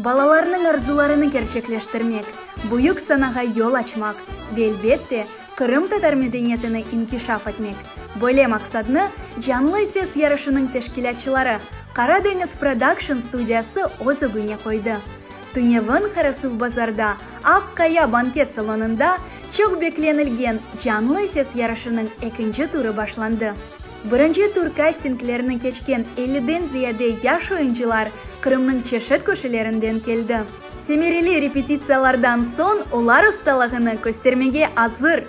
Balalarnıñ arzularını kerçekleştirmek, büyük sanağa yol açmaq ve, elbette, qırımtatar medeniyetini inkişaf etmek, böyle maqsadnı Canlı ses yarışınıñ teşkilâtçıları, Qara deñiz prodakşn studiyası öz ögüne qoydı. Tünevin Qarasuvbazarda Aq Qaya banket salonında çoq beklenilgen Canlı ses yarışınıñ ekinci turı başlandı. Birinci tur kastinglerini keçken elliden ziyade yaş oyuncılar Qırımnıñ çeşit köşelerinden keldi. Semereli repetitsiyalardan soñ olar ustalığını köstermege azır.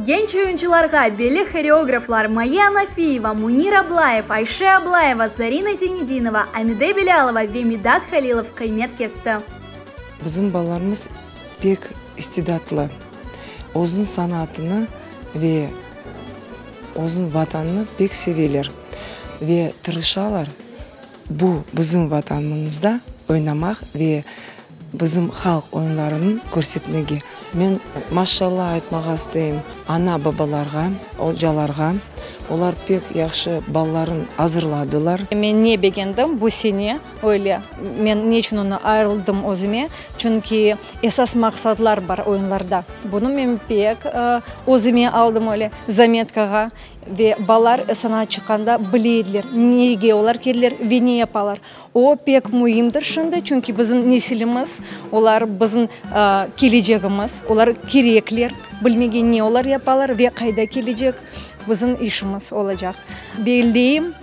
Genç oyuncılarğa belli horeograflar Maye Anafiyeva, Munir Ablayev, Ayşe Ablayeva, Zarina Zinedinova, Amide Bilâlova ve Midat Halilov qıymet kesti. Bizim balalarımız pek istidatlı, özüniñ sanatını ve özüniñ Vatanını pek seveler ve tırışalar bu bizim Vatanımızda oynamaq ve bizim halq oyunlarını körsetmege. Men maşallah aytmağa isteyim ana-babalarğa, ocalarğa, olar pek yahşı balaların azırladılar. Men ne begendim bu sene öyle, men ne içün onı ayırdım özüme, çünki esas maqsadlar bar oyunlarda. Bunı men pek özüme aldım öyle zametkağa. Ve balalar sanağa çıqqanda bile ediler, nege olar keldiler ve ne yapalar. O pek müimdir şimdi, çünki bizim nesilimiz, olar bizim kelecegimiz, olar kerekler, bilmege ne olar yapalar ve qayda kelecek bizim işimiz olacaq. Belleyim,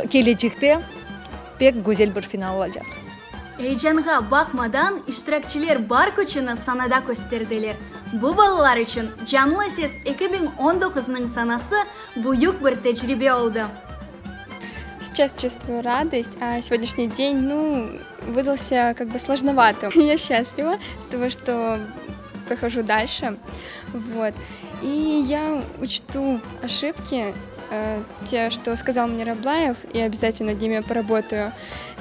kelecekte pek güzel bir final olacaq. Eyecanğa baqmadan, iştirakçiler bar küçüni sanada kösterdiler. Bu balalar içün Canlı ses 2019nıñ sanası büyük bir tecribe oldı. Сейчас чувствую радость, а сегодняшний день, ну, выдался как бы сложноватым. Я счастлива с того, что прохожу дальше. Вот. И я учту ошибки, э, те, что сказал мне Раблаев, и обязательно над ними поработаю.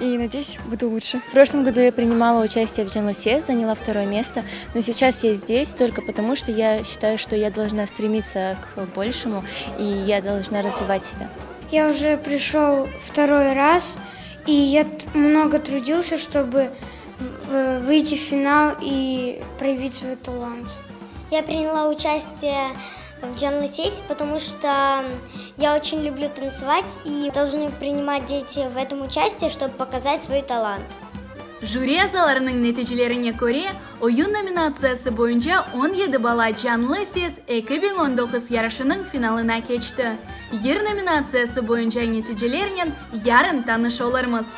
И, надеюсь, буду лучше. В прошлом году я принимала участие в Джанласе, заняла второе место, но сейчас я здесь только потому, что я считаю, что я должна стремиться к большему, и я должна развивать себя. Я уже пришел второй раз, и я много трудился, чтобы выйти в финал и проявить свой талант. Я приняла участие в Джанлы-Сесе, потому что я очень люблю танцевать и должны принимать дети в этом участие, чтобы показать свой талант. Jüri azalarınıñ neticelerine köre, Oyun nominatsiyası boyunca 17 bala Canlı ses 2019 yarışınıñ finalına keçti. Yır nominatsiyası boyunca neticelernen yarın tanış olurmız.